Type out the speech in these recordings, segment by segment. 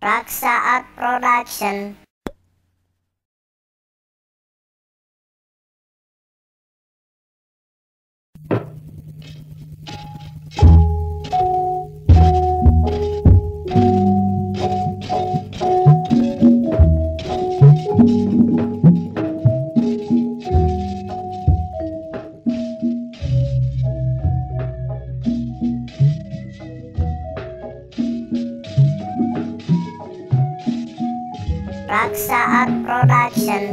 Raksa Art Production. Raksa Art Production.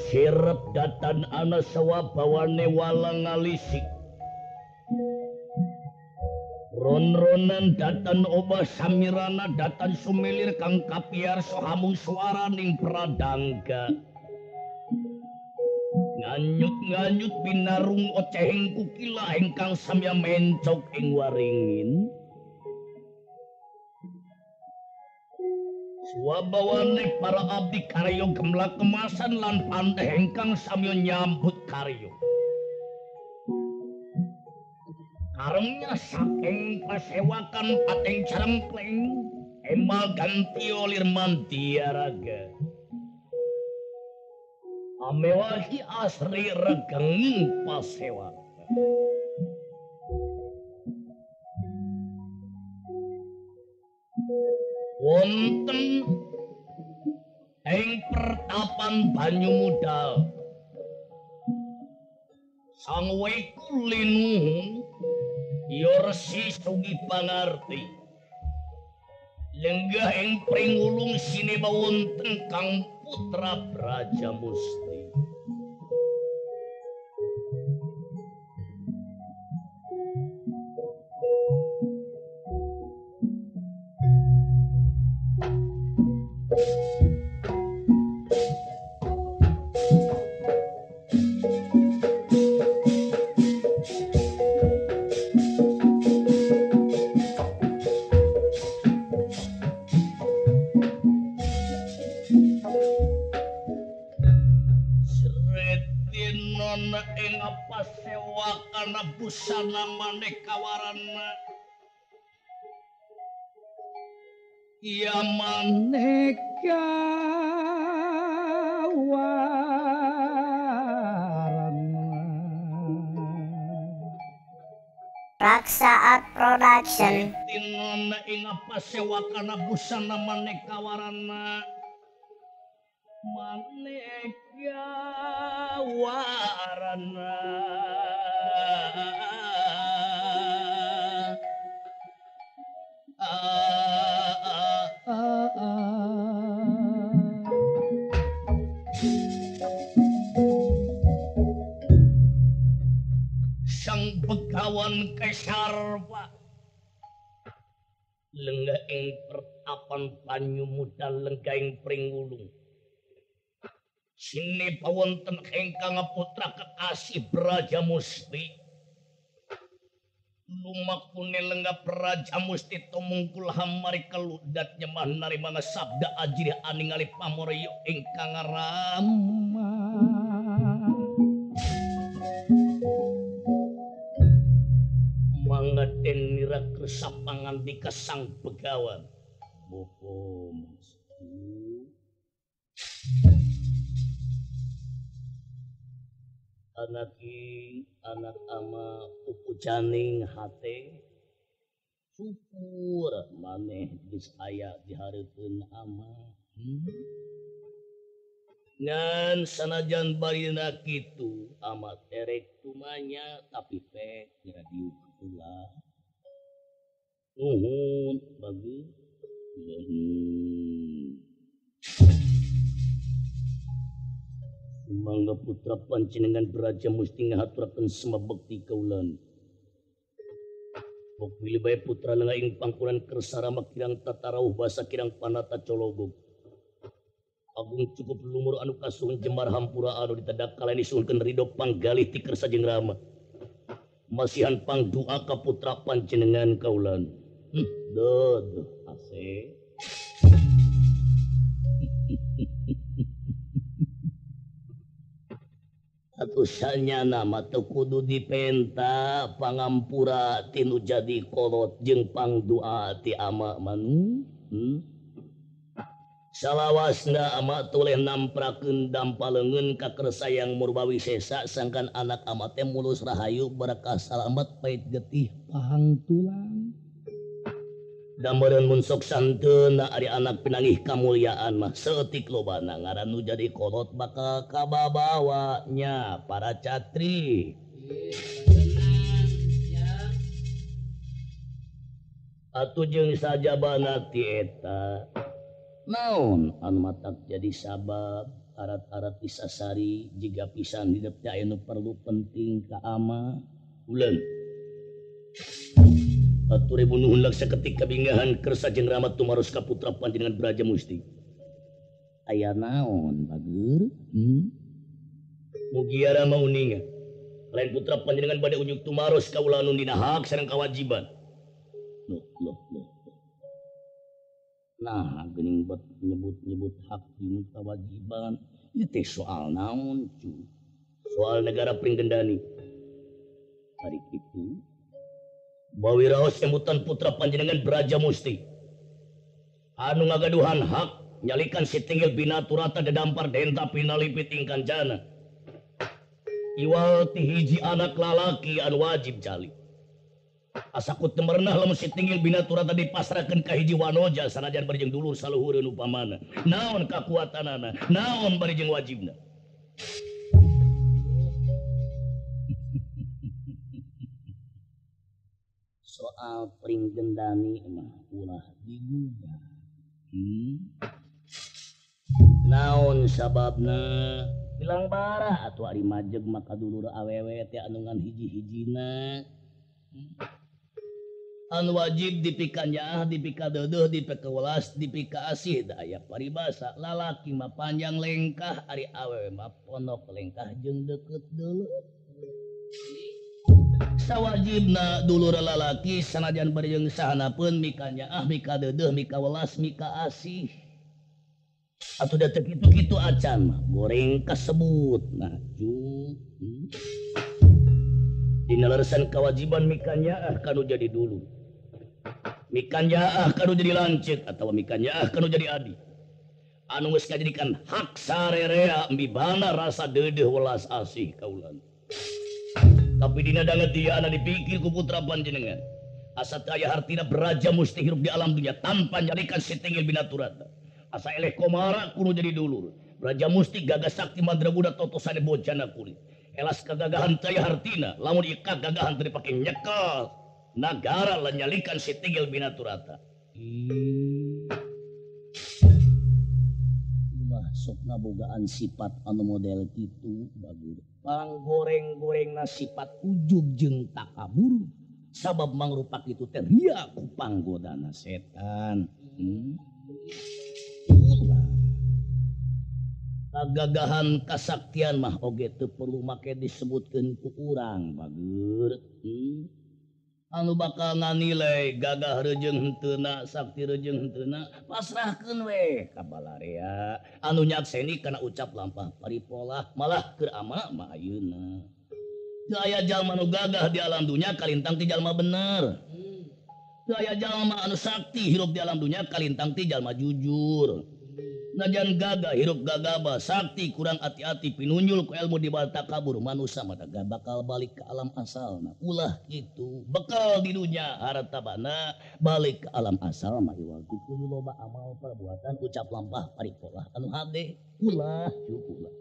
Sirep datan ana sawa bawane walang alisik. Ron-ronan datan obah samirana datan sumilir kang kapiar sohamung suaraning pradangga. Nganyut-nganyut binarung ocehing kukila ingkang samya mencok ing waringin. Swabawane para abdi karya gemlak kemasan lan pandeh ingkang samya nyambut karya. Karengnya saking pasewakan pating carengkleng emal ganti lir mandiaraga. Amewahi asri regenging pasewakan. Wonten ing pertapan banyu mudal sang weku linuhun ya resi sugi pangarti lenggah ing pringulung sinema wonten kang putra Brajamusti. Busana maneka warna ya maneka warna. Raksa Art Production. Tinona ing pasewakana busana maneka warna maneka warna. Sang Begawan Kesarwa lenggah ing pertapan banyu mudal lenggah ing pringulung sini pawonten ingkang putra kekasih Brajamusti. Lumakune lenggah Brajamusti tumungkul hamari keludat nyemah narima sabda ajrih aningali pamoryo ingkang rama. Mangeden nira kersa pangandika sang Begawan. Bopo masku anaki anak ama pupujaning hate syukur maneh geus aya dihareupeun ama. Ngan sanajan barina kitu ama terek tumanya tapi teh kira diuk ulah. Nuhun bagi. Mangga putra panjenengan Brajamusti ngahaturaken semabekti kaulan. Bok bilih bae putra lenga ing pangkulan kersa rama kirang tatarauh basa kirang panata cologog. Agung cukup lumur anu kasuhun jemar hampura anu ditedak kaleni suhunkeun ridho panggalih ti kersa jeung rama. Masihan pangdua ka putra panjenengan kaulan. Duh, ase. Atusannya nama teu kudu dipenta pangampura tinu jadi kolot jeung pangdua ti ama manu. Salawasna ama toleh namprakeun dampaleungeun ka kersayang Murbawisesa sangkan anak ama teh mulus rahayu barakah salamet pait getih pahang tulang. Dameureun mun sok santeuna ari anak pinangih kamulyaan mah saeutik lobana ngaran nu jadi kolot bakal kababawa nya para catri. Atuh jeung sajabana ti eta naon anu matak jadi sabab arat-arat disasari jiga pisan hidep teh aya nu perlu penting ka ama uleun. Atur ribu nuhun laksa ketika bingahan kersa jeung Rama tumaros ka putra panjenengan Braja Musti. Aya naon bager? Mugia Rama uninga. Lain putra panjenengan bade unjuk tumaros ka ulah anu dina hak sareng kawajiban. Loh, loh, loh. Nah, geuning bet nyebut-nyebut hak jeung kawajiban. Ieu teh soal naon cu? Soal negara Pringgendani. Hari kitu bawi raos emutan putra panjenengan Braja Musti anu ngagaduhan hak nyalikan si tinggil binaturata dedampar denta pinalipit ingkang jana iwal ti hiji anak lalaki anu wajib jali asa ku teu merenah lamun si tinggil binaturata dipasrahkeun ka hiji wanoja sanajan bari jeung dulur saluhureun upamana naon kakuatanana naon bari jeung wajibna. Soal Pringgendani mah ulah digugat. Naon sababna? Bilang bara atuh ari majeg maka dulur awewe teh anu ngan hiji-hijina. Anu wajib dipikanyaah, dipikadeudeuh, dipikawelas, dipikaasih da aya paribasa lalaki mah panjang lengkah ari awewe mah pondok lengkah jeung deukeut deuleu. Sawajibna dulur lalaki sanajan bari jeung sahanapeun mikanyaah, mikadeudeuh, mikawelas, mikaasih. Atuh da teu kitu-kitu acan mah goreng kasebut. Nah, cu. Dina leresan kewajiban mikanyaah kanu jadi dulu. Mikanyaah kanu jadi lanceuk atawa mikanyaah kanu jadi adi. Anu geus kajadikan hak sarerea mibana rasa deudeuh welas asih kaulan. Tapi dina danget dia ana dipikir ku putra panjenengan. Asa teu aya hartina Braja Musti hirup di alam dunia tanpa nyalikan si tinggil binaturata. Asa eleh komara kudu jadi dulur. Braja Musti gagah sakti mandraguna totosane bojana kulit. Elas kagagahan teu aya hartina lamun ieu kagagahan teu dipake nyekel nagara lenyalikan si tinggil binaturata. Ulah sok ngabogaan sifat anu model kitu bagus. Panggoreng-gorengna sifat ujub jeung takabur sabab mangrupa kitu teh ria ku panggodana setan. Ulah kagagahan kasaktian mah oge teu perlu make disebutkeun ku urang bager. Anu bakal nganilai gagah rejeung henteuna sakti rejeung henteuna pasrahkeun we ka balarea anu nyakseni kana ucap lampah paripolah malah keur ama mah ayeuna. Teu aya jalma nu gagah di alam dunya kalintang ti jalma bener. Teu aya jalma anu sakti hirup di alam dunya kalintang ti jalma jujur. Najan gagah hirup gagabah sakti kurang hati-hati pinunjul ku ilmu di bal takabur manusia mah bakal balik ke alam asalna. Ulah kitu bekal di dunya harta bana balik ke alam asal mah iwal ti kudu loba amal perbuatan ucap lampah paripolah anu hade ulah cukup lah.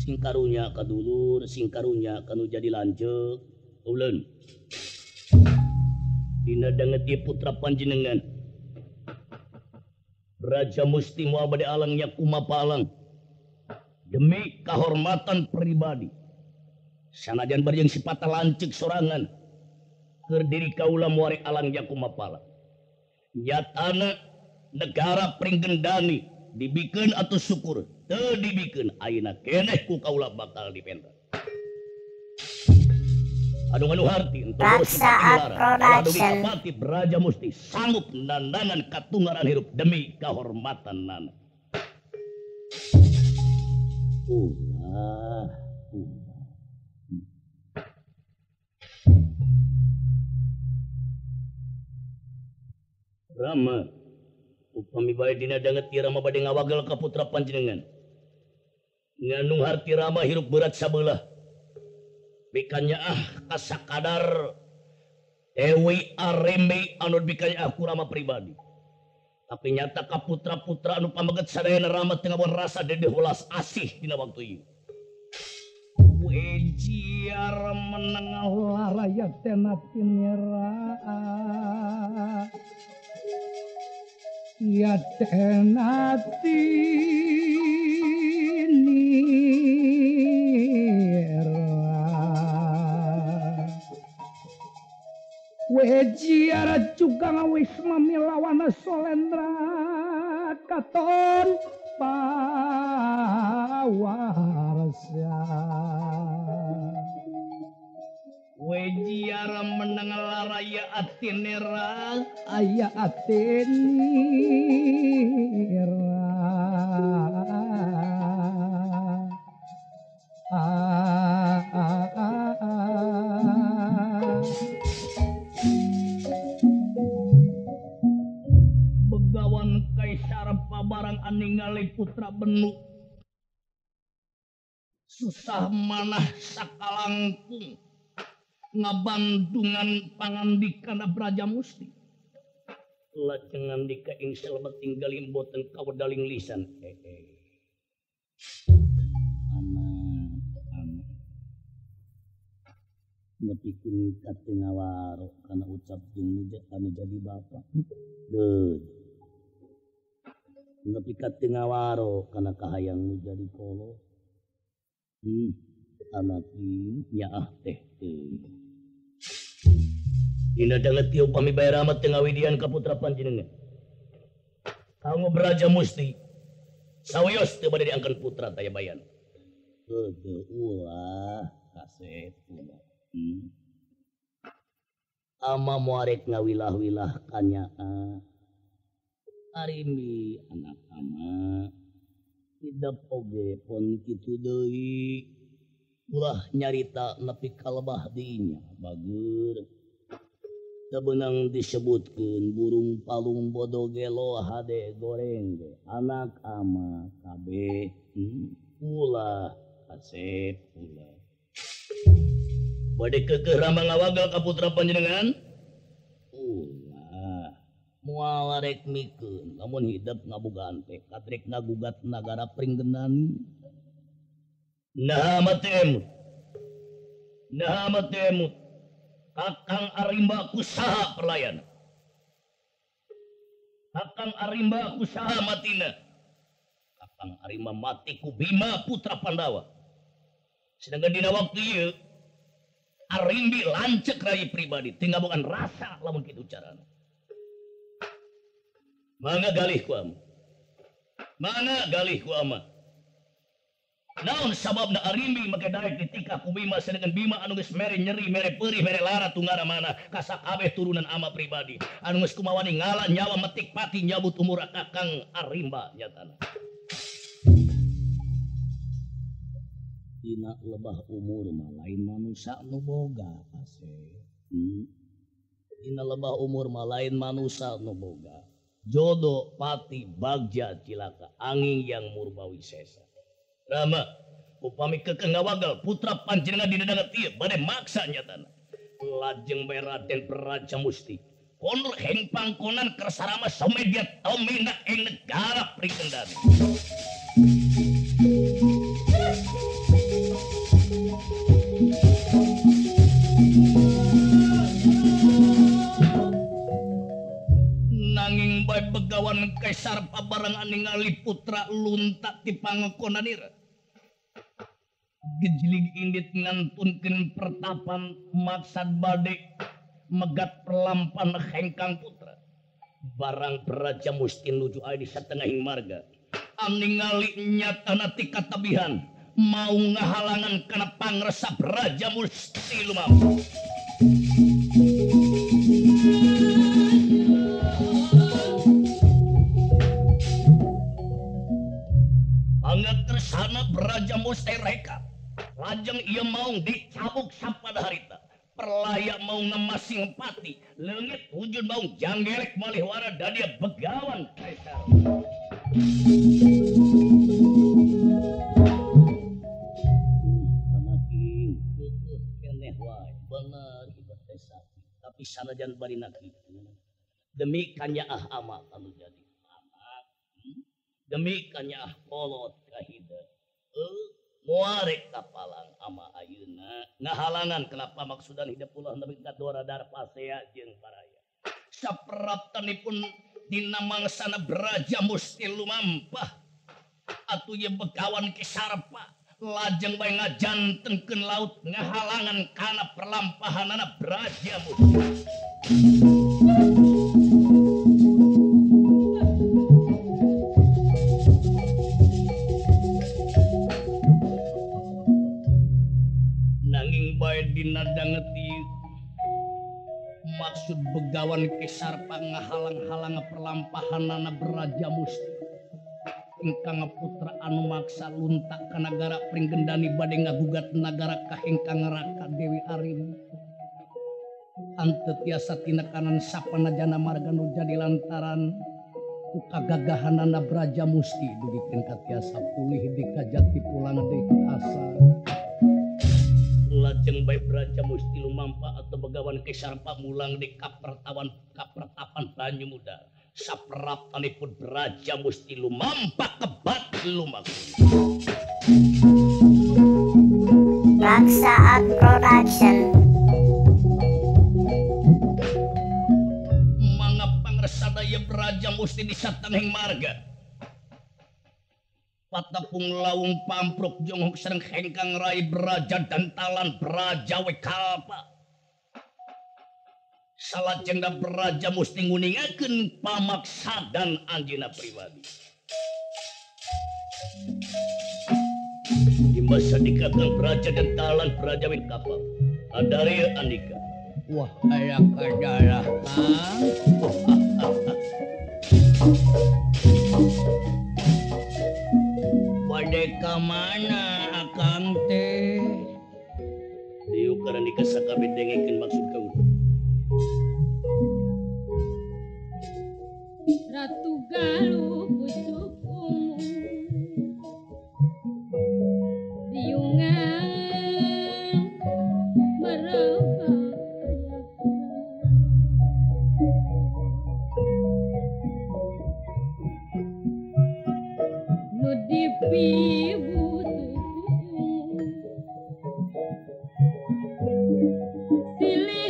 Sing karunya ka dulur sing karunya kanu jadi lanceuk uleun dina danget ieu putra panjenengan Raja Musti moal bade alangnya kumapalang demi kehormatan pribadi sanajan bari jeung sipata lanceuk sorangan keur diri kaula moal alangnya kumapalang nyatana negara Pringgendani dibikeun atuh syukur teu dibikeun ayeuna keneh ku kaula bakal dipenta. Anu anu harti Raksaat Production. Pati Braja Musti sanggup nandangan katunggaran hirup demi kehormatan nana. Ulah, ulah. Rama, upami bae dina danget ieu Rama bade ngawagel ka putra panjenengan. Nganung harti Rama hirup berat sabelah. Bikannya ah kasakadar Dewi Arembe anu bikannya aku Rama pribadi. Tapi nyata ka putra-putra anu pameget sadayana Rama teu ngabon rasa dedeh welas asih dina waktu ieu. Wejiar menengah rakyat tenatinira ya tenati Wejiara juga ngawis mamilawana Solendra katon pawarsa. Wejiara menang laraya atinera aya atinira. Begawan Kaisar pabarang aningali putra Benu susah manah sakalangkung ngabandungan pangandikana Braja Musti. Lajeng ngandika ing selemet tinggaling boten kawedaling lisan. Anak anak nepikeun ka teu ngawaro kana ucap jeung anu jadi bapa. Deud. Nepi ka teu ngawaro kana kahayang nu jadi kolot. Anak nyaah teh teuing. Dina danget ieu upami bae ramat teu ngawidian ka putra panjenengan. Kanggo Braja Musti sawios teu bade diangkeun putra taya bayan. Heueuh ulah kasep ulah. Ama moarek ngawilah-wilah kanyaa. Arimbi anak ama hidep oge pon kitu deui. Ulah nyarita nepi ka lebah dinya bager. Tebenang disebutkeun burung palung bodo gelo hade goreng ge anak ama kabeh ulah kasep ulah. Bade keukeuh rama ngawagal ka putra panjenengan ulah moal rek mikeun lamun hidep ngabogaan teh katrek ngagugat nagara Pringgendani. Naha mati emut, naha mati emut, Kakang Arimba kusaha perlayan, Kakang Arimba kusaha matina, Kakang Arimba mati ku Bima putra Pandawa. Sedangkan dina waktu ieu Arimbi lancek rai pribadi, tinggal bukan rasa lamun kitu carana. Mangga galih ku ama, mangga galih ku ama. Naon sababna Arimbi make daek ditikah ku Bima sedangkan Bima anu geus mere nyeri mere peurih mere lara tunggara mana kasakabeh turunan ama pribadi anu geus kumawani ngala nyawa metik pati nyabut umur Kakang Arimba nyatana. Dina lebah umur mah lain manusa nu boga ase. Dina lebah umur mah lain manusa nu boga. Jodoh pati bagja cilaka angin yang murbawisesa. Rama, upami keukeuh ngawagal putra panjenengan dina danget ieu bade maksa nyatana. Lajeng bae Raden Braja Musti konur heng pangkonan kersarama samedia tomina ing negara Pringgendani. Nanging bae begawan Kaisar pabarang ningali putra luntak ti pangekonanira. Gejlig indit ngantunkeun pertapan maksad bade megat perlampan hengkang putra. Barang Braja Musti nuju aya di satengahing marga. Aningali nyatana ti katabihan mau ngahalangan kana pangresa Braja Musti lumampah. Pangatresana Braja Musti reka. Lajeng ieu maung dicabuk sapada harita. Perlaya mau ngemasing pati, leungit wujud maung janggelek malih wara dadia begawan kaisar. Anak ing keukeuh keneh wae, bener hibat teh sakit, tapi sanajan barina kitu. Demi kanyaah ama anu jadi anak, demi kanyaah kolot ka hidep. Muarek kapalang ama ayeuna ngahalangan kenapa maksudan hidup ulah nepi ka dora dar pasea jeung paraya. Sapraptanipun dina mangsana Braja Musti lumampah atuh ye begawan Kisarpa Lajeng bae ngajantenkeun laut ngahalangan kana perlampahanana Braja Musti. Nanging bae dina danget ieu maksud Begawan Ki Sarpa ngahalang-halang perlampahanana Braja Musti. Ingkang putra anu maksa luntak ka nagara Pringgendani bade ngagugat nagara ka ingkang Raka Dewi Arim. Hanteu tiasa tinekanan sapanajana marga nu jadi lantaran ku kagagahanana Braja Musti dugikeun ka tiasa pulih di kajati pulang deui ka asal. Lajeng bae Braja Musti lumampa atau Begawan Ki Sarpa mulang di kapertawan kapertapan Banyu Muda. Sapraptanipun Braja Musti lumampa kebat lumaku. Raksa Art Production. Mangga pangresadaya Braja Musti di satanghing marga. Patepung lawung pampruk jonghok sareng hengkang rai Braja Dantalan Braja Wekalpa. Salajengna Braja Musti nguningakeun pamaksadan anjeunna pribadi. Di masa dikakang Braja Dantalan Braja Wekalpa, Adaria Andika. Wah, aya kadalah Kang. Bade ka mana akang teh? Dieu karandika sakabeh dengekeun maksud kaula. Ratu Galuh pucuk ungu riungan merebak nu dipibutuh silih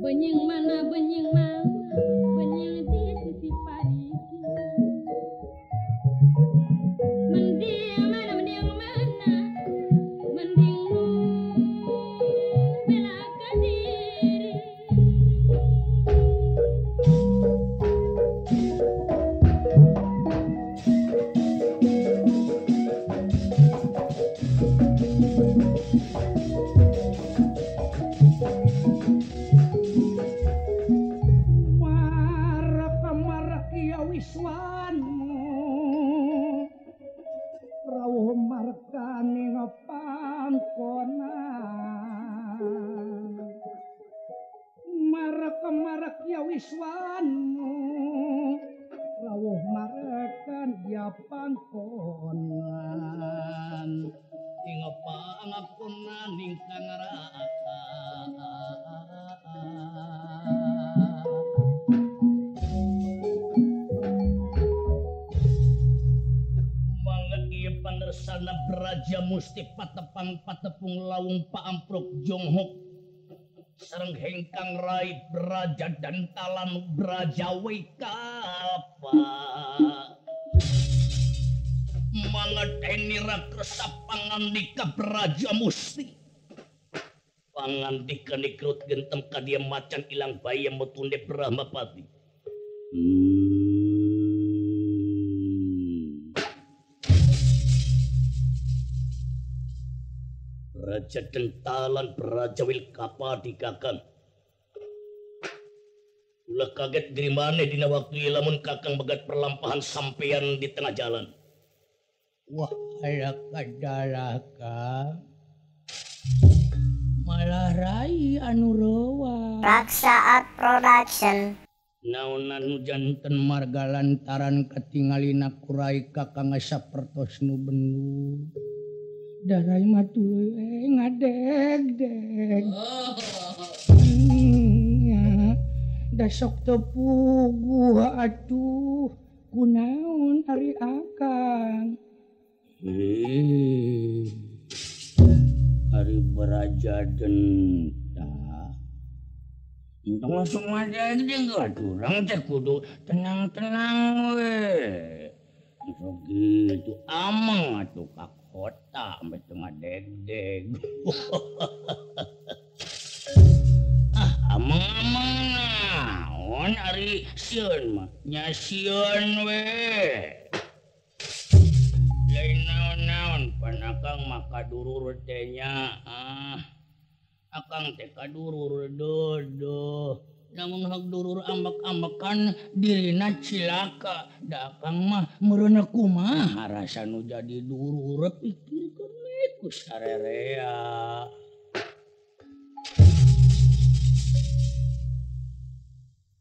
Benyeng mana benyeng mana benyeng di sisi parigi. Mending mana mending mana mending nu belakan diri. Wiswanmu rawuh marekan ya pangkonan ing pangakunan ingkang raka. Mangga ieu pangersana Braja Musti patepang patepung lawung paamprok jonghok sareng hengkang rai Braja Dantalan Braja Wikapa. Mangeteni rakresa pangandika Braja Musti. Pangandika nikrut gentem kadia macan ilang bayam metunde Brahmapati. Raja Dentalan Braja Wilkapa di kakang. Ulah kaget grimane dina waktu lamun kakang begat perlampahan sampean di tengah jalan. Wah, ala kadalah kang. Malah rai anu rewa. Raksaat Production. Naonan nu janten marga lantaran katingalina kurai kakang sapertos nu bendu. Darai mah tuluy ngadeg-deg. Da sok teu puguh atuh kunaon ari akang. Ari Braja Denta. Entong langsung ngadeg-deg atuh urang teh kudu tenang-tenang we. Sok gitu ameng atuh ka kota sampai tengah deg-deg. Ah, ameng-ameng naon ari sieun mah nya sieun we. Lain naon-naon pan akang mah kadurur teh nya. Ah, akang teh kadurur dodo. Namun hak durur ambek-ambekan dirina cilaka. Da akang mah meureunna kumaha rasa nu jadi durur pikirkeun we ku sarerea.